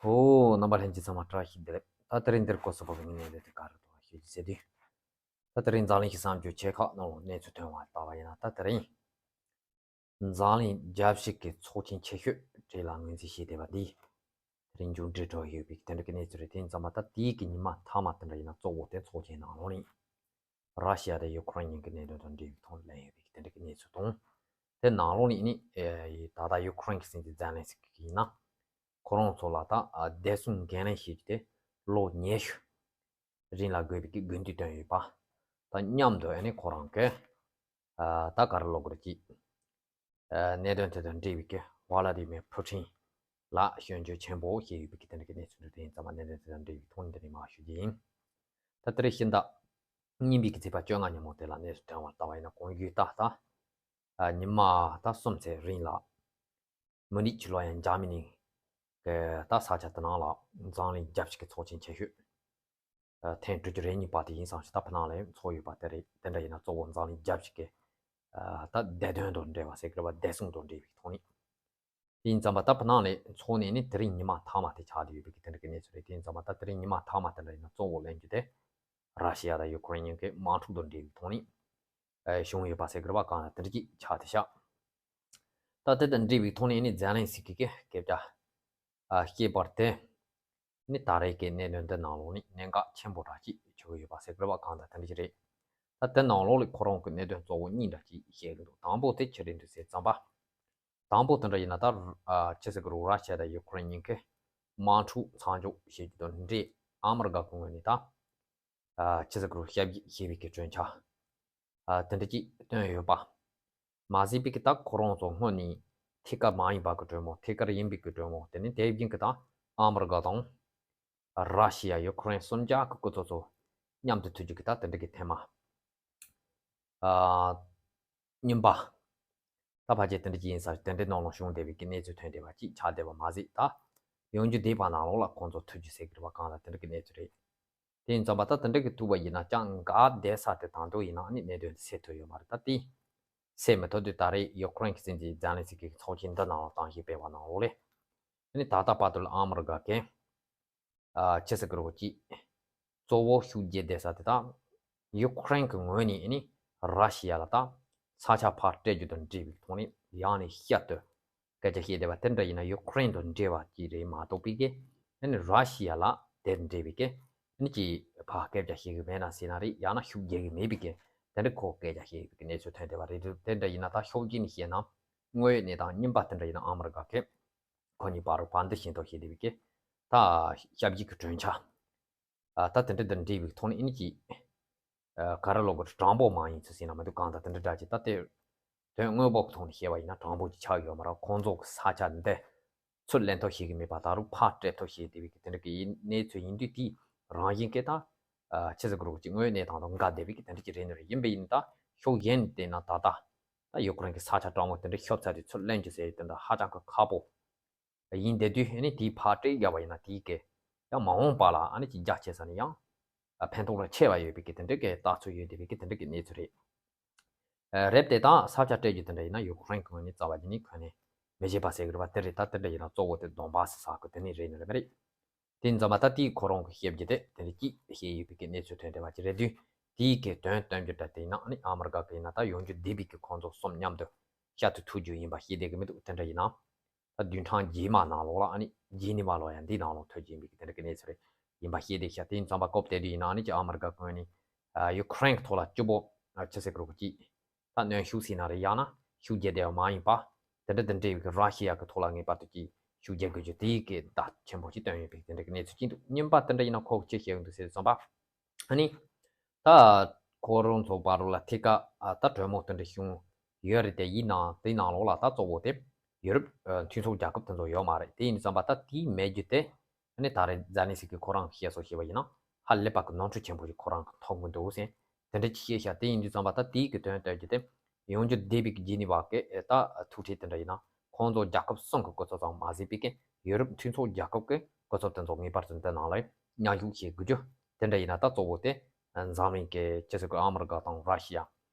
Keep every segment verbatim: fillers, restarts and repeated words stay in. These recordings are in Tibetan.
ཨོ། རྣམ་པ་ལྷན་རྒྱས་ཚང་མ་བཀྲ་ཤིས་བདེ་ལེགས། ད་དེ་རིང་འདིར་སྐུ་གཟུགས་བོད་ཀྱི་གནས་སྟངས་དེ་ག་རེ་འདུག་ཤོད་ཀྱི་ཟེར་དུས། ད་དེ་རིང་འཛམ་གླིང་གི་གསར་འགྱུར་ཆེ་ཁག་ནང་ལ་གནས་ཚུལ་ཐོན་པ་ལྟ་བ་ཡིན་ན། ད་དེ་རིང་འཛམ་གླིང་རྒྱལ་སྤྱི་གི་ཚོགས་ཆེན་ཆེ་ཤོས་གྲས་ལ་ངོས་འཛིན་བྱས་བསྡད་པ་འདི་དེ་རིང་མཇུག་སྒྲིལ་འགྲོ་ཡོད་པའི་དེ་འདྲ་གི་གནས་ཚུལ་རེད། དེ་ཡིན་ཙང་མ་ད་དེའི་གི་ཉི་མ་མཐའ་མ་དེ་འདྲ་ཡིན་ན་གཙོ་བོ་དེ་ཚོགས་ཆེན་ནང་ལོགས་ནས་ར་ཤི་ཡ་དང་ཡུ་ཁུ་རེན་གཉིས་ཀྱི་གནད་དོན་དང་འབྲེལ་བའི་ཐོག་ལ་ཡོད་པའི་དེ་འདྲ་གི་གནས་ཚུལ་དང་། དེ་ནང་ལོགས་ནས་ནི་ཨེ་ད་ལྟ་ཡུ་ཁུ་རེན་གྱི་སྲིད་འཛིན་ཛེ་ལན་སི་ཀི་ཡིན་ན་ཁོ་རང་ཚོ་ལ་ད་ཨ་བདེ་སྲུང་འགན་ལེན་བྱེད་རྒྱུ་དེ་ལོ་ཉི་ཤུ་རིང་ལ་དགོས་པའི་གི་དགོས་འདུན་བཏོན་ཡོད་པ་དང་མཉམ་དུ་ཨ་ནི་ཁོ་རང་གི་ཨ་ད་ག་རེ་ལབ་དགོས་རེད་ཅིག་ཨ་གནད་དོན་དེ་དང་འབྲེལ་བའི་གི་ཝ་ལ་དི་མེར་ཕུ་ཊིན་ལ་སྐྱོན་བརྗོད་ཆེན་པོ་བྱས་ཡོད་པའི་གི་དེ་འདྲ་གི་གནས་ཚུལ་འདི་ཡིན་ཙང་མ་གནད་དོན་དེ་དང་འབྲེལ་བའི་ཐོག་ནས་འདི་ནས་མར་ཞུ་རྒྱུ་ཡིན། ད་དེ་རིང་ཤིང་རྟ་གཉིས་པའི་གི་ཚེས་པ་བཅོ་ལྔ་ཉིན་མོ་དེ་ལ་གནས་ཚུལ་དྲན་པ་ལྟ་བ་ཡིན་ན། གོང་ཞུས་ལྟར་ད་ཨ་ཉི་མ་ད་གསུམ་ཚེ་རིང་ལ་མུ་ནིག་ཕྱི་ལོགས་ཡང་འཇར་མ་ནི་གི་ད་ས་ཆ་དེ་ནང་ལ་འཛམ་གླིང་རྒྱལ་སྤྱི་གི་ཚོགས་ཆེན་ཆེ་ཤོས་ཨ་ཐེངས་དྲུག་ཅུ་རེ་གཉིས་པ་དེ་ཡིན་ཙང་ཞིག་ད་ཕ་ནང་ལ་ཚོགས་ཡོད་པ་དེ་རེད། དེ་འདྲ་ཡིན་ན་གཙོ་བོ་འཛམ་གླིང་རྒྱལ་སྤྱི་གི་ཨ་ད་བདེ་དོན་དང་འབྲེལ་བ་ཟེར་གི་རེད་བ། བདེ་སྲུང་དང་འབྲེལ་བའི་ཐོག་ནས། དེ་ཡིན་ཙང་མ་ད་ཕ་ནང་ལ་ཚོགས་ནས་ནི་དེ་རིང་ཉི་མ་མཐའ་མ་དེ་ཆགས་བསྡད་ཡོད་པའི་གི་དེ་འདྲ་གི་གནས་ཚུལ་རེད། དེ་ཡིན་ཙང་མ་ད་དེ་རིང་ཉི་མ་མཐའ་མ་དེ་འདྲ་ཡིན་ན་གཙོ་བོ་ལེན་རྒྱུ་དེ་ར་ཤི་ཡ་དང་ཡུ་ཁུ་རེན་གཉིས་ཀྱི་དམག་འཁྲུག་དང་འབྲེལ་བའི་ཐོག་ནས་ཨ་བྱུང་ཡོད་པ་ཟེར་གི་རེད་བ། གང་ལ་དེ་འདྲ་ཅིག་ཆགས་བསྡད་ཤག་ད་དེ་དང་འབྲེལ་བའི་ཐོག་ནས་ནི་ཛེ་ལན་སི་ཀི་གི་སྐད་ཆ་ཨ་བཤད་པར་དེ་ནི་ད་རེས་ཀྱི་གནད་དོན་འདི་ནང་ལོགས་ནས་གནད་འགག་ཆེན་པོ་འདྲ་ཅིག་ཆགས་ཀྱི་ཡོད་པ་ཟེར་གི་རེད་བ། གང་ལ་དེ་འདྲ་ཅིག་རེད། ད་དེ་ནང་ལོགས་ལ་ཁོ་རང་གི་གནད་དོན་གཙོ་བོ་གཉིས་འདྲ་ཅིག་བཤད་གི་འདུག་དང་པོ་དེ་ཅི་རེད་འདུག་ཟེར་ཙམ་པ། དང་པོ་དེ་འདྲ་ཡིན་ན་ད་ཨ་ཆི་ཟེར་གི་རེད། ར་ཤི་ཡ་དང་ཡུ་ཁུ་རེན་གཉིས་ཀའི་དམག་འཁྲུག་མཚམས་འཇོག་བྱེད་རྒྱུ་དང་འབྲེལ་ཨ་མི་རི་ཀ་གི་ངོས་ནས་ད་ཨ་ཆི་ཟེར་གི་རེད། ཞབས་ཕྱི་བྱེད་པའི་གི་གྲོས་འཆར་ཨ་དེ་འདྲ་ཅིག་བཏོན་ཡོད་པ་མ་ཟད་པའི་གི་ད་ཁོ་རང་ཚོ་སྔོན་ནས་ཐད་ཀར་མ་ཡིན་པ་གི་གྲོས་མོལ། ཐད་ཀར་ཡིན་པའི་གི་གྲོས་མོལ། དེ་ནས་དེ་བཞིན་གི་ད་ཨ་མི་རི་ཀ་དང་ར་ཤི་ཡ་ཡུ་ཁུ་རེན་གསུམ་ཆ་གི་སྐུ་ཚབ་ཚོ་མཉམ་དུ་ཐུག་རྒྱུ་གི་ད་དེ་འདྲ་གི་ཐེངས་མ་ཨ་གཉིས་པ། ད་ཕལ་ཆེར་དེ་འདྲ་ཅིག་ཡིན་ས་དེ་འདྲའི་ནང་ལ་བྱུང་བསྡད་པའི་གི་གནས་ཚུལ་ཐོན་བསྡད་པ་ཅིག་ཆགས་བསྡད་པ་མ་ཟད། ད་ཡང་རྒྱུ་འདས་པ་ནང་ལོགས་ལ་ཁོང་ཚོ་ཐུག་རྒྱུ་ཟེར་གི་རེད་བ། གང་ལ་དེ་འདྲ་གི་གནས་ཚུལ་རེད། དེ་ཡིན་ཙང་མ་ད་དེ་འདྲ་གི་ཐུག་པ་ཡིན་ན་ཅང་འགལ་བསྡད་ས་དེ་དང་དུ་ཡིན་ན་ནི་གནད་དོན་དེ་སེལ་ཐུབ་ཡོད་མ་རེད། ད་དེ་སེལ་མི་ཐུབ་དུས་ད་རེས་ཡུ་ཁུ་རེན་གྱི་སྲིད་འཛིན་ཛེ་ལན་སི་ཀི་གི་ཚོགས་ཆེན་འདི་ནང་ལ་གཏམ་བཤད་སྤེལ་བ་ནང་ལོགས་ལས་ནི་ད་ལྟ་བར་དུ་ལ་ཨ་མི་རི་ཀ་གི་ཨ་ཆི་ཟེར་གི་རེད་ཅིག་གཙོ་བོ་ཤུགས་རྒྱག་བསྡད་ས་དེ་དག་ཡུ་ཁུ་རེན་གྱི་ངོས་ནས་ནི་ར་ཤི་ཡ་ལ་ད་ས་ཆ་ཕར་སྤྲད་རྒྱུ་དང་འབྲེལ་བའི་ཐོག་ནས་ཡང་ནས་བསྐྱར་དུ་སྐད་ཆ་བཤད་བསྡད་པ་དེ་འདྲ་ཡིན་ན། ཡུ་ཁུ་རེན་དང་འབྲེལ་བ་ཅིག་རེད་མ་གཏོགས་པའི་གི་ཨ་ནི་ར་ཤི་ཡ་ལ་དེ་འབྲེལ་བའི་གི་ཨ་ནི་ཅིག་ཕར་སྐད་ཆ་བཤད་གི་མེད་ན་ཟེར་ན་རེད། ཡང་ན་ཤུགས་རྒྱག་གི་མེད་པའི་གི་དེ་འདྲ་ཁོ་སྐད་ཆ་བཤད་གི་གནས་ཚུལ་ཐོན་བསྡད་པ་རེད། དེ་འདྲ་ཡིན་ན་ད་ཕྱོགས་གཅིག་ནས་བཤད་ན་དངོས་ཡོད་གནས་སྟངས་གཉིས་པ་དེ་འདྲ་ཡིན་ན་ཨ་མི་རི་ཀ་གི་ཁོ་གཉིས་བར་རུ་བར་འདུམ་བྱེད་མདོག་བྱེད་བསྡད་པའི་གི་ད་ཞབས་ཕྱི་གི་གྲོས་འཆར་ཨ་ད་དེ་འདྲ་དང་འབྲེལ་བའི་ཐོག་ནས་ཨ་ནི་ཅིག་ཨ་ག་རེ་ལབ་དགོས་རེད། དྲང་པོ་མ་ཡིན་ཚུལ་ཟེར་ན་མི་འདུག་གང་ལྟར་དེ་འདྲ་འདྲ་ཅིག་ད་དེ་དོན་དངོས་པོ་གི་ཐོག་ནས་བཤད་པ་ཡིན་ན་དྲང་པོ་ཅིག་ཆགས་ཡོད་མ་རེད། ཁོང་ཚོ་གི་ས་ཆ་འདི་ཚུར་ལེན་ཐབས་བྱེད་གི་མེད་པ། ད་རུང་ཕར་སྤྲད་ཐབས་བྱེད་བསྡད་པའི་གི་དེ་འདྲ་གི་ཡིན་གནས་ཚུལ་ཡིན་དུས། དེའི་རང་བཞིན་གི་ད་ཨ་ཆི་ཟེར་དགོས་རེད། ཅིག་དངོས་ཡོད་གནས་སྟངས་དང་འགལ་བསྡད་པའི་གི་དེ་འདྲ་ཅིག་རེད་ནི་རེད། ཡིན་པ་ཡིན་ན་ད་ཕྱོགས་གཞན་ནས་བལྟས་ན་ད་ལྟ་ད་ཡུ་ཁུ་རེན་གྱི་ས་ཆ་དྲང་མོ་དེ་འདྲ་ཤོར་ཚར་དུས་ཚུར་ལེན་རྒྱུ་ཟེར་དེ་འདྲ་ཧ་ཅང་གི་ཁག་པོ་ཡིན་བསྡད་དུས། ཨ་ནི་དེའི་ཕར་སྤྲད་བརྒྱབ་པ་ཡིན་ན་དེའི་གི་ཡང་མ་འོངས་པ་ལ་ཨ་ནི་ཅིག་རྒྱ་ཆེ་ས་ནས་ཡང་ཕན་ཐོགས་ར་ཆེ་བ་ཡོད་པའི་གི་དེ་འདྲ་གི་ལྟ་ཚུལ་ཡོད་བསྡད་པའི་གི་དེ་འདྲ་གི་གནས་ཚུལ་རེད། ཨ་རེད་དེ་ད་ས་ཆ་སྤྲད་རྒྱུ་དེ་འདྲ་ཡིན་ན་ཡུ་ཁུ་རེན་གི་ངོས་ནས་རྩ་བ་ཉིད་ནས་ཁོ་ནས་མི་བྱེད་པ་ཟེར་གི་རེད་པ། དེ་རེད། ད་དེ་འདྲ་ཡིན་ན་གཙོ་བོ་དེ་དོན་པ་སི་ས་གི་དེ་ནས་རེད་ནི་རེད་མ་རེད། དེ་ཡིན་ཙང་མ་ད་དེའི་ཁོ་རང་གི་ཞབས་ཕྱི་དེ་དེ་འདྲ་ཅིག་བྱས་ཡོད་པའི་གི་གནས་ཚུལ་ཐོན་བསྡད་པ་ཅིག་རེད་དུས། དེའི་གི་དོན་སྟོན་རྒྱུ་འདྲ་དེ་ཡིན་ན་ཨ་ནི་ཨ་མི་རི་ཀ་གི་ཡིན་ན་ད་ཡང་རྒྱུ་འདས་པའི་གི་ཁོང་ཚོ་གསུམ་མཉམ་དུ་བསྐྱར་དུ་ཐུག་རྒྱུ་ཡིན་པ་ཤེས་བསྡད་གི་མི་འདུག་དེ་འདྲ་ཡིན་ན་ད་བདུན་ཕྲག་རྗེས་མ་ནང་ལོགས་ལ་ཨ་ནི་རྗེས་ནི་མ་ལོགས་ཡང་འདི་ནང་ལོགས་ཐུག་རྒྱུ་ཡིན་པའི་གི་དེ་འདྲ་གི་གནས་ཚུལ་རེད་ཡིན་པ་ཤེས་བསྡད་ཤག་དེ་ཡིན་ཙང་མ་སྐབས་དེ་དུས་ཡིན་ན་ཨ་ནི་ཅིག་ཨ་མི་རི་ཀ་གི་ངོས་ནས་ཡུ་ཁུ་རེན་གི་ཐོག་ལ་སྐྱོ་པོ་ཆི་ཟེར་གི་རེད་ཅིག་ད་གནོན་ཤུགས་ཟེར་ན་རེད། ཡང་ན་ཤུགས་རྒྱག་བསྡད་པ་མ་ཡིན་པ། དེ་འདྲ་དང་འབྲེལ་བའི་ར་ཤི་ཡ་གི་ཐོག་ལ་ངེས་པར་དུ་ཅིག་ཤུགས་རྒྱག་དགོས་རྒྱུ་དེའི་གི་བརྡ་ཆེན་པོ་ཞིག་བཏོན་ཡོད་པའི་དེ་འདྲ་གི་གནས་ཚུལ་ཅིག་འདུག་གཉིས་པ་དེ་འདྲ་ཡིན་ན་ཁོ་གི་ཅི་བཤད་ཡོང་འདུག་ཟེར་བསམ་པ། ཨ་ནི་ད་ཁོ་རང་ཚོ་བར་ལ་ཐད་ཀར་ཨ་ད་གྲོས་མོལ་དེ་འདྲ་བྱུང་ཡོད་རེད་དེ། ཡིན་ནའང་དེའི་ནང་ལོགས་ལ་ད་གཙོ་བོ་དེ་ཡུ་རོབ་ཨ་མཐུན་ཚོགས་རྒྱལ་ཁབ་དེ་ཚོ་ཡོད་མ་རེད། དེ་ཡིན་བསམ་པ་ད་དེའི་མེད་རྒྱུ་དེ། ཨ་ནི་ད་རེས་ཛེ་ལན་སི་ཀི་ཁོ་རང་གིས་བཤད་སོགས་བྱས་པ་ཡིན་ན་ཧ་ལས་པ་གི་ནོར་འཁྲུལ་ཆེན་པོ་ཞིག་ཁོ་རང་གིས་མཐོང་གི་འདུག་ཟེར་དེ་འདྲ་ཅིག་བཤད་ཤག་དེ་ཡིན་དུས་ཙམ་པ་ད་དེའི་གི་དོན་སྟོན་རྒྱུ་དེ་ཡང་རྒྱུ་འདས་པའི་གི་རྗེས་ནི་བ་གི་ཨེ་ད་ཐུག་འཕྲད་དེ་འདྲ་ཡིན་ན་ཁོང་ཚོ་རྒྱལ་ཁབ་གསུམ་གི་སྐུ་ཚབ་ཙམ་མ་ཟད་པའི་གི་ཡུ་རོབ་མཐུན་ཚོགས་རྒྱལ་ཁབ་གི་སྐུ་ཚབ་དེ་ཚོ་ངེས་པར་དུ་འདི་ནང་ལ་མཉམ་ཞུགས་བྱེད་དགོས་རྒྱུ་དེ་འདྲ་ཡིན་ན། ད་གཙོ་བོ་དེ་འཛམ་གླིང་གི་ཅི་ཟེར་གི་ཨ་མི་རི་ཀ་དང་ར་ཤི་ཡ།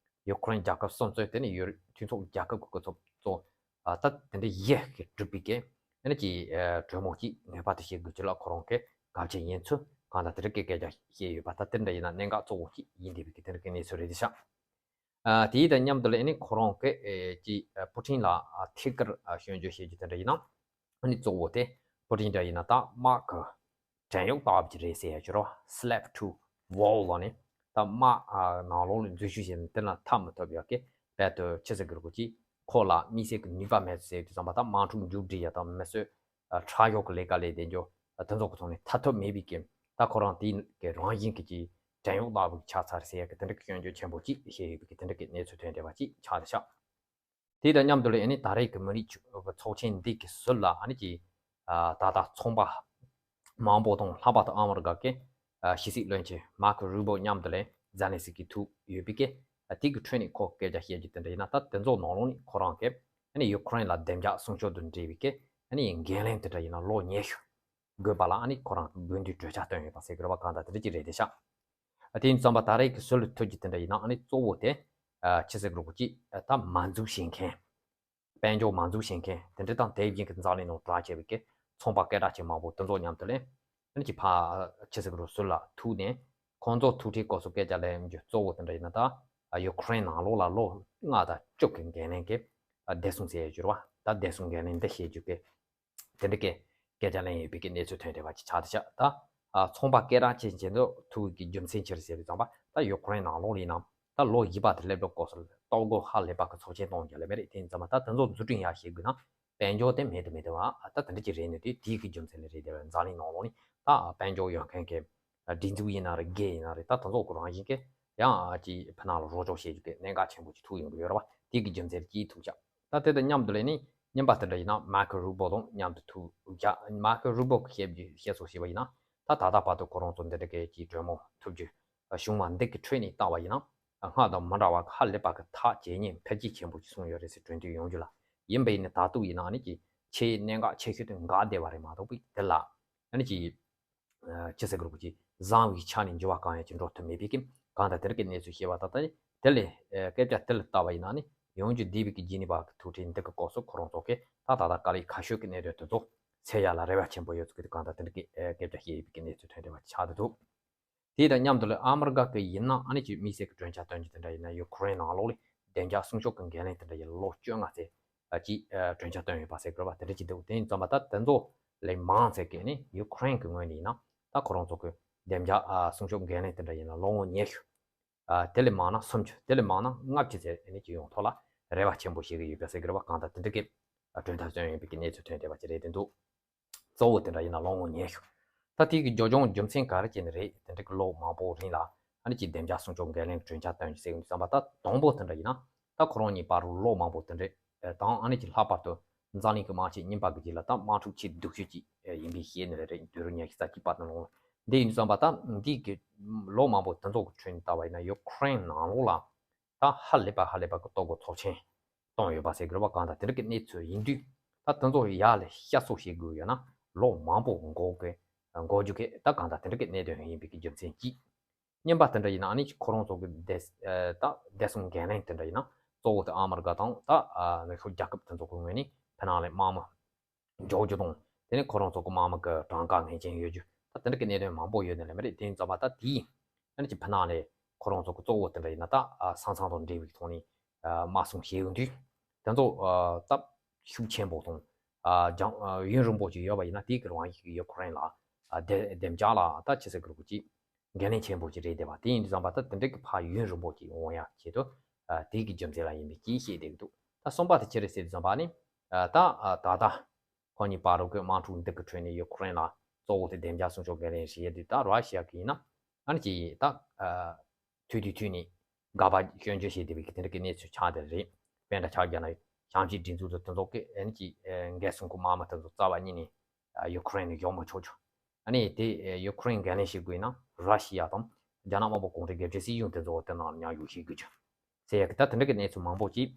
ཡུ་ཁུ་རེན་རྒྱལ་ཁབ་གསུམ་གཙོས་དེ་ནི་ཡུ་རོབ་མཐུན་ཚོགས་རྒྱལ་ཁབ་ཀྱི་སྐུ་ཚབ་ཚོ་ཨ་ད་དེ་འདྲ་བཞི་གིས་གྲུབ་པའི་གི་ ཨ་ནི་ཅིག་ཨ་གྲོས་མོལ་ཅིག་ངེས་པར་དུ་བྱེད་དགོས་ཀྱི་ལ་ཁོ་རང་གི་གལ་ཆེན་ཡིན་ཚུལ་གང་དང་དེ་འདྲ་གི་སྐད་ཆ་བཤད་ཡོད་པ། ད་དེ་འདྲ་ཡིན་ན་གནད་འགག་གཙོ་བོ་ཅིག་ཡིན་བསྡད་པའི་གི་དེ་འདྲ་གི་གནས་ཚུལ་རེད་ཤག་ཨ་དེའི་དང་མཉམ་དུ་ལ་ཨ་ནི་ཁོ་རང་གི་ཨེ་ཅིག་ཨ་པུ་ཊིན་ལ་ཨ་ཐད་ཀར་ཨ་སྐྱོན་བརྗོད་བྱེད་རྒྱུ་དེ་འདྲ་ཡིན་ན། ཨ་ནི་གཙོ་བོ་དེ་པུ་ཊིན་འདྲ་ཡིན་ན་ད་དམག་གི་བྲན་གཡོག་ལྟ་བུ་ཅིག་རེད་ཟེར་ཡ་ཅིག་རེད་བ། Slave to wall ལ་ནི་ད་དམག་ཨ་ནང་ལོགས་ལ་འཛུལ་ཞུགས་བྱས་ནས་དེ་ལ་འཐབ་མི་ཐུབ་ཡ་གི་རྦད་དེ་ཆི་ཟེར་གི་རེད་གོ་ཅིག་ཁོ་ལ་དམིགས་བསལ་གྱི་ནུས་པ་མེད་ཟེར་དུས་ཙམ་པ་ད་དམག་འཁྲུག་མཇུག་སྒྲིལ་ཡ་དང་མི་གསོད་ཨ་ཁྲག་གཡོག་གི་ལས་ཀ་ལས་བསྡད་རྒྱུ་ཨ་དེ་ཚོ་གི་ཐོག་ནས་འཐབ་ཐབས་མེད་པའི་གི་ད་ཁོ་རང་དེའི་གི་རང་བཞིན་གྱི་ཅིག་བྲན་གཡོག་ལྟ་བུ་ཆགས་ཚར་ཟེར་ཡ་གི་དེ་འདྲ་གི་སྐྱོན་བརྗོད་ཆེན་པོ་ཅིག་བཤད་ཡོད་པའི་གི་དེ་འདྲ་གི་གནས་ཚུལ་ཐོན་བསྡད་པ་ཅིག་ཆགས་བསྡད་ཤག་དེ་དང་མཉམ་དུ་ལ་ཨ་ནི་ད་རེས་ཀྱི་མི་རིགས་ཚོགས་ཆེན་འདི་གི་ཟུར་ལ་ཨ་ནི་ཅིག་ཨ་ད་ལྟ་ཚོང་པ་མང་པོ་དང་ལྷག་པར་དུ་ཨ་མི་རི་ཀ་གི་ཨ་ཕྱི་སྲིད་བློན་ཆེན་མར་ཀོ་རུ་བྷོ་མཉམ་དུ་ལ་ཛེ་ལན་སི་ཀི་ཐུག་ཡོད་པའི་གི་ཨ་དེ་གི་ཁྲོད་ནས་ཁོ་སྐད་ཆ་བཤད་རྒྱུ་དེ་འདྲ་ཡིན་ན། ད་དེ་ཚོ་ནང་ལོགས་ནས་ཁོ་རང་གི་ཨ་ནི་ཡུ་ཁུ་རེན་ལ་བདེ་འཇགས་སྲུང་སྐྱོབ་དང་འབྲེལ་བའི་གི་ཨ་ནི་འགན་ལེན་དེ་འདྲ་ཡིན་ན་ལོ་ཉི་ཤུ་དགོས་པ་ལ་ཨ་ནི་ཁོ་རང་གི་དགོས་འདུན་གྲོས་འཆར་བཏོན་ཡོད་པ་ཟེར་གི་རེད་བ། གང་ལྟར་དེ་འདྲ་ཅིག་རེད་དེ་ཤག་ཨ་དེ་ཡིན་ཙམ་པ་ད་རེས་ཀྱི་སྲོལ་ལ་ཐུག་རྒྱུ་དེ་འདྲ་ཡིན་ན་ཨ་ནི་གཙོ་བོ་དེ་ཨ་ཆི་ཟེར་གི་རེད་གོ་ཅིག་ཨ་ད་མ་འཛུགས་བྱེད་མཁན། དཔལ་འབྱོར་མ་འཛུགས་བྱེད་མཁན་དེ་འདྲ་དང་དེ་བཞིན་གྱི་འཛམ་གླིང་ནང་གྲགས་ཆེ་བའི་གི་ཚོང་པ་སྐད་གྲགས་ཆེ་མང་པོ་དེ་ཚོ་མཉམ་དུ་ལས་ཨ་ནི་ཅིག་ཕ་ཆི་ཟེར་གི་རེད་སྲོལ་ལ་ཐུག་ནས་ཁོང་ཚོ་ཐུག་འཕྲད་སྐབས་སུ་སྐད་ཆ་ལེན་རྒྱུ་གཙོ་བོ་དེ་འདྲ་ཡིན་ན། ད་ཡུ་ཁུ་རེན་ནང་ལོགས་ལ་ལོ་ལྔ་དང་བཅུ་གི་འགན་ལེན་གྱི་བདེ་སྲུང་ཟེར་ཡ་ཅིག་ཡོད་རེད་བ། ད་བདེ་སྲུང་འགན་ལེན་འདི་བྱེད་རྒྱུ་གི་དེ་འདྲ་གི་སྐད་ཆ་གླེང་ཡོད་པའི་གི་གནས་ཚུལ་ཐོན་བསྡད་པ་ཅིག་ཆགས་བསྡད་ཤག་ད་ཨ་ཚོང་པ་སྐད་གྲགས་ཅན་ཆེད་དུ་ཐུག་གི་རྒྱུ་མཚན་ཅི་རེད་ཟེར་བའི་ཙམ་པ། ད་ཡུ་ཁུ་རེན་ནང་ལོགས་ལ་ཡིན་ན་ད་ལོ་བཞི་པ་དེ་སླེབས་འགྲོ་སྐབས་སུ་ལྟོ་གོས་ཧ་ལས་པ་གི་ཚོགས་ཆེན་གཏོང་རྒྱུ་ལ་མེད་རེད། དེ་ཡིན་ཙམ་པ་ད་དེ་ཚོ་འཛུགས་སྐྲུན་ཡག་བྱེད་དགོས་ན་དཔལ་འབྱོར་དེ་མེད་དུ་མེད་དུ་བ་ད་དེ་འདྲ་ཅིག་རེད་ནས། དེ་དེའི་གི་རྒྱུ་མཚན་ལས་རེད་དེ་བས་འཛམ་གླིང་ནང་ལོགས་ནས་ད་དཔལ་འབྱོར་ཡོད་མཁན་གི་སྒྲིག་འཛུགས་ཡིན་ན་རེད། སྒེར་ཡིན་ན་རེད། ད་དེ་ཚོ་གི་རང་བཞིན་གི་ཡང་ཅིག་ཕུ་ནང་ལ་རོགས་སྐྱོར་བྱེད་རྒྱུ་གི་གནད་འགག་ཆེན་པོ་ཅིག་ཐུག་ཡོང་གི་ཡོད་རེད་བ། དེ་གི་རྒྱུ་མཚན་གྱིས་ཐུག་ཤག་ད་དེ་དང་མཉམ་དུ་ལས་ནི་རྙིང་པ་དེ་འདྲ་ཡིན་ན་མར་ཀོ་རུ་བྷོ་དང་མཉམ་དུ་ཐུག་ཡ། མར་ཀོ་རུ་བྷོ་གི་བཤད་རྒྱུ་བཤད་སྲོལ་བྱས་པ་ཡིན་ན། ད་ད་ལྟ་བར་དུ་ཁོ་རང་ཚོ་འདི་འདྲ་གི་ཅིག་གྲོས་མོལ་ཐུབ་རྒྱུ་བྱུང་བ་འདི་གི་ཁྲོད་ནས་བལྟ་བ་ཡིན་ན། སྔར་དང་མི་འདྲ་བ་ཧ་ལས་པ་གི་ཐག་ཇེ་ཉེ་འཕེལ་རྒྱས་ཆེན་པོ་ཅིག་སོང་ཡོད་རེད་ཟེར་གྲོས་མཐུན་ཡོང་རྒྱུ་ལ། ཡིན་པ་ཡིན་ན་ད་དུང་ཡིན་ན་ཨ་ནི་ཅིག་ཆེས་གནད་འགག་ཆེ་ཤོས་དེ་འགག་བསྡད་པ་རེད་མ་གཏོགས་པའི་དེ་ལ་ཨ་ནི་ཅིག་ཨ་ཅི་ཟེར་གི་རེད་གོ་ཅིག་བཟང་བའི་ཆ་ནས་འགྱུར་བ་གང་ཡང་ཅིག་འགྲོ་ཐུབ་མེད་པའི་གི་གང་ལྟར་དེ་རིགས་ཀྱི་གནས་ཚུལ་བཤད་པ་ད་ལྟ་ནི་དེ་ལས་ཨ་སྐད་ཆ་དེ་ལ་བལྟ་བ་ཡིན་ན་ནི་ཡོང་རྒྱུ་བསྡད་པའི་གི་རྗེས་ནས་བར་གི་ཐུག་འཕྲད་འདི་གི་སྐབས་སུ་ཁོ་རང་ཚོ་གི་ད་ད་ལྟ་དཀའ་ལས་ཁག་ཤོས་ཀྱི་གནད་དོན་དེ་ཚོ་སེལ་ཡ་ལ་རེ་བ་ཆེན་པོ་ཡོད་ཚུལ་གི་གང་ལྟར་དེ་འདྲ་གི་ཨ་སྐད་ཆ་བཤད་ཡོད་པའི་གི་གནས་ཚུལ་ཐོན་བསྡད་པ་ཆགས་བསྡད་འདུག་དེ་དང་མཉམ་དུ་ལ་ཨ་མི་རི་ཀ་གི་ཡིན་ན་ཨ་ནི་ཅིག་དམིགས་བསལ་གྱི་གྲོས་འཆར་བཏོན་རྒྱུ་དེ་འདྲ་ཡིན་ན་ཡུ་ཁུ་རེན་ནང་ལོགས་ལ་བདེ་འཇགས་སྲུང་སྐྱོབ་ཀྱི་འགན་ལེན་དེ་འདྲ་ཡིན་ལོ་བཅོ་ལྔ་ཙམ་ཨ་ཅིག་ཨ་གྲོས་འཆར་བཏོན་ཡོད་པ་ཟེར་དགོས་པ་དེ་འདྲ་ཅིག་འདུག་དེ་ཡིན་ཙམ་པ་ད་དེ་ཚོ་ལས་མང་ཙམ་གྱིས་ནི་ཡུ་ཁུ་རེན་གྱི་ངོས་ནས་ཡིན་ན་ད་ཁོ་རང་ཚོ་གི་བདེ་འཇགས་ཨ་སྲུང་སྐྱོབ་འགན་ལེན་དེ་འདྲ་ཡིན་ན་ལོ་ངོ་ཉི་ཤུ། ཨ་དེ་ལས་མང་ན་སུམ་ཅུ། དེ་ལས་མང་ན་ལྔ་བཅུ་ཙམ་ཨ་ནི་ཅིག་ཡོང་ཐོག་ལ་རེ་བ་ཆེན་པོ་བྱེད་ཀྱི་ཡོད་པ་ཟེར་དགོས་པ་གང་ལྟར་དེ་འདྲ་གི་ཨ་གྲོས་འཆར་བཏོན་ཡོད་པའི་གི་གནས་ཚུལ་ཐོན་བསྡད་པ་ཅིག་རེད་དེ་འདུག་གཙོ་བོ་དེ་འདྲ་ཡིན་ན་ལོ་ངོ་ཉི་ཤུ། ད་དེ་གི་རྒྱུ་ལྗོངས་རྒྱུ་མཚན་ག་རེ་བྱས་ནས་རེད། དེ་འདྲ་གི་ལོ་མང་པོ་རིང་ལ་ཨ་ནི་ཅིག་བདེ་འཇགས་སྲུང་སྐྱོབ་འགན་ལེན་གྱི་གྲོས་འཆར་བཏོན་རྒྱུ་ཟེར་གི་འདུག་བསམ་པ། ད་དང་པོ་དེ་འདྲ་ཡིན་ན་ད་ཁོ་རང་གཉིས་བར་རུ་ལོ་མང་པོ་དེ་འདྲ་དང་ཨ་ནི་ཅིག་ལྷག་པར་དུ་འཛམ་གླིང་གི་དམག་ཆེན་གཉིས་པ་གི་རྗེས་ལ་ད་དམག་འཁྲུག་ཆེས་སྡུག་ཤོས་ཅིག་ཡིན་པའི་ཤེས་ནི་རེད། དུས་རབས་ཉི་ཤུ་རྩ་གཅིག་པ་དང་ལོ་འདི་ཡིན་དུས་ཙམ་པ་ད་འདི་གི་ལོ་མང་པོ་དེ་ཚོ་གི་ཁྲོད་ནས་བལྟ་བ་ཡིན་ན་ཡུ་ཁུ་རེན་ནང་ལོགས་ལ་ད་ཧ་ལས་པ་ཧ་ལས་པ་གི་ལྟོ་གོས་ཚོགས་ཆེན་གཏོང་ཡོད་པ་ཟེར་གི་རེད་བ། གང་ལྟར་དེ་འདྲ་གི་གནས་ཚུལ་ཡིན་དུས་ད་དེ་ཚོ་ཡར་ལས་བསྐྱར་གསོ་བྱེད་དགོས་ཡོད་ན་ལོ་མང་པོ་འགོར་གི་འགོར་རྒྱུ་གི་ད་གང་ལྟར་དེ་འདྲ་གི་གནད་དོན་ཡིན་པའི་གི་རྒྱུ་མཚན་གྱིས། རྙིང་པ་དེ་འདྲ་ཡིན་ན་ཨ་ནི་ཁོ་རང་ཚོ་གི་བདེ་ད་བདེ་སྲུང་འགན་ལེན་དེ་འདྲ་ཡིན་ན་གཙོ་བོ་དེ་ཨ་མི་རི་ཀ་དང་ད་ནུབ་ཕྱོགས་རྒྱལ་ཁབ་དེ་ཚོ་གི་ངོས་ནས་ཕ་ནང་ལས་དམག་མི་འཇོག་རྒྱུ་དང་དེ་ནས་ཁོ་རང་ཚོ་གི་དམག་མི་གི་གྲངས་ཀ་ངེས་ཅན་ཡོད་རྒྱུ་ད་དེ་འདྲ་གི་གནད་དོན་མང་པོ་ཡོད་ནི་ལས་མ་རེད། དེ་ཡིན་ཙམ་པ་ད་དེའི་ཨ་ནི་ཅིག་ཕ་ནང་ལས་ཁོ་རང་ཚོ་གི་གཙོ་བོ་དེ་འདྲ་ཡིན་ན་ད་ས་མཚམས་དང་འབྲེལ་བའི་ཐོག་ནས་དམག་སྲུང་བྱེད་ཡོང་དུས་དེ་ཚོ་སྟབས་ཤུགས་ཆེན་པོ་དང་རྒྱང་ཡུན་རིང་པོ་ཅིག་ཡོད་པ་ཡིན་ན་དེའི་གི་རང་བཞིན་གི་ཡུ་ཁུ་རེན་ལ་བདེ་བདེ་འཇགས་ལ་ད་ཅི་ཟེར་དགོས་རེད་གོ་ཅིག་འགན་ལེན་ཆེན་པོ་ཅིག་རེད་བསྡད་པ། དེ་ཡིན་དུས་ཙམ་པ་ད་དེ་འདྲ་གི་ཕར་ཡུན་རིང་པོ་ཅིག་འོང་ཡ་ཆེད་དུ་ཨ་དེ་གི་རྒྱུ་མཚན་ལ་ཡིན་པའི་ཅིག་བཤད་བསྡད་ཀྱི་འདུག་ད་གསུམ་པ་དེ་ཅི་རེད་ཟེར་དུས་ཙམ་པ་ནི་ཨ་ད་ཨ་ད་ལྟ་ཁོ་གཉིས་བར་དུ་གི་དམག་འཁྲུག་འདི་གི་ཁྲོད་ནས་ཡུ་ཁུ་རེན་ལ་གཙོ་བོ་དེ་བདེ་འཇགས་སྲུང་སྐྱོབ་འགན་ལེན་བྱེད་ཡ་དུས་ད་ར་ཤི་ཡ་གི་ཡིན་ན་ཨ་ནི་ཅིག་ད་ཨ་ཐུག་དུས་ཐུག་ནས་དགག་པ་སྐྱོན་བརྗོད་བྱེད་བསྡད་པའི་གི་དེ་འདྲ་གི་གནས་ཚུལ་ཆགས་བསྡད་རེད། དཔེ་འདྲ་ཆགས་བརྒྱབ་ན་བྱང་ཆིངས་སྒྲིག་འཛུགས་དང་དེ་ཚོ་གི་ཨ་ནི་ཅིག་ཨ་འགན་སྲུང་གི་དམག་མི་དེ་ཚོ་རྩ་བ་ཉིད་ནས་ཨ་ཡུ་ཁུ་རེན་ནས་འཇོག་མི་ཆོག་རྒྱུ། ཨ་ནི་དེ་ཨེ་ཡུ་ཁུ་རེན་འགན་ལེན་བྱེད་དགོས་ན་ར་ཤི་ཡ་དང་རྒྱ་ནག་དམར་པོ་གུང་ཁྲན་རྒྱལ་གཅེས་སྲིད་གཞུང་དེ་ཚོ་དེ་ནང་མཉམ་ཞུགས་བྱེད་དགོས་རྒྱུ་ཟེར་ཡ་གི་ད་དེ་འདྲ་གི་གནས་ཚུལ་མང་པོ་ཅིག་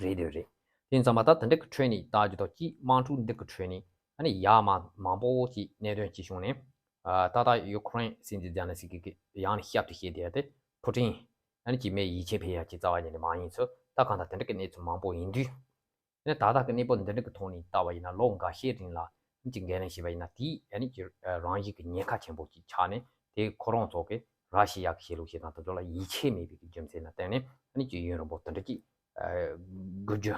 རེད་འདོད་རེད། དེ་ཙམ་པ་ད་དེ་འདྲ་གི་ཁྲོད་ནས་ལྟ་རྒྱུ་དང་གཅིག་དམག་འཁྲུག་འདི་གི་ཁྲོད་ནས་ཨ་ནི་ཡ་མ་མང་པོ་ཅིག་གནད་དོན་ཅིག་བྱུང་ནས་ཨ་ད་ལྟ་ཡུ་ཁུ་རེན་སྲིད་འཛིན་ཛེ་ལན་སི་ཀི་གི་ཡང་ནས་བསྐྱར་དུ་བཤད་བསྡད་ཡ་དེ་པུ་ཊིན་ཨ་ནི་ཅིག་མེད་ཡིད་ཆེས་འཕེར་ཡ་ཅིག་རྩ་བ་ཉིད་ནས་མ་ཡིན་ཚུལ། ད་གང་ལྟར་དེ་འདྲ་གི་གནས་ཚུལ་མང་པོ་ཡིན་དུས། ནས་ད་ལྟ་གི་གནས་བབ་འདི་འདྲ་གི་ཐོག་ནས་བལྟས་པ་ཡིན་ན་ལོ་འགའ་ཤས་རིང་ལ་ཅིག་འགན་ལེན་བྱས་པ་ཡིན་ན་དེའི་ཨ་ནི་ཅིག་རང་བཞིན་གྱི་ཉེན་ཁ་ཆེན་པོ་ཅིག་ཆགས་ནས། དེ་ཁོ་རང་ཚོ་གི་ར་ཤི་ཡ་གི་བྱེད་ལུགས་བྱེད་སྟངས་དེ་ཚོ་ལ་ཡིད་ཆེས་མེད་པའི་གི་རྒྱུ་མཚན་ལ་བརྟེན་ནས་ཨ་ནི་ཅིག་ཡུན་རིང་པོ་དེ་འདྲ་ཅིག་དགོས་རྒྱུ་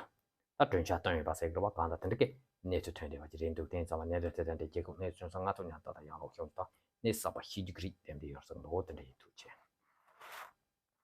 ད་གྲོས་འཆར་བཏོན་ཡོད་པ་ཟེར་གི་རེད་པ། གང་ལྟར་དེ་འདྲ་གི་གནས་ཚུལ་ཐོན་བསྡད་པ་ཅིག་རེད་འདུག་དེ་ཙམ་པ་ནས་རེད། དེ་དེ་འདྲའི་རྒྱལ་ཁབ་གནས་ཚུལ་སོང་ང་ཚོ་ཉམས་ཏག་ཏག་ཡང་ལོག་ཤོང་དང་གནས་གསར་པ་ཤེས་རྒྱུ་གི་རིགས་ལྡན་པའི་ཡོད་སོང་འདུག་དེ་འདྲ་ཡིན། ཐུགས་རྗེ་ཆེ།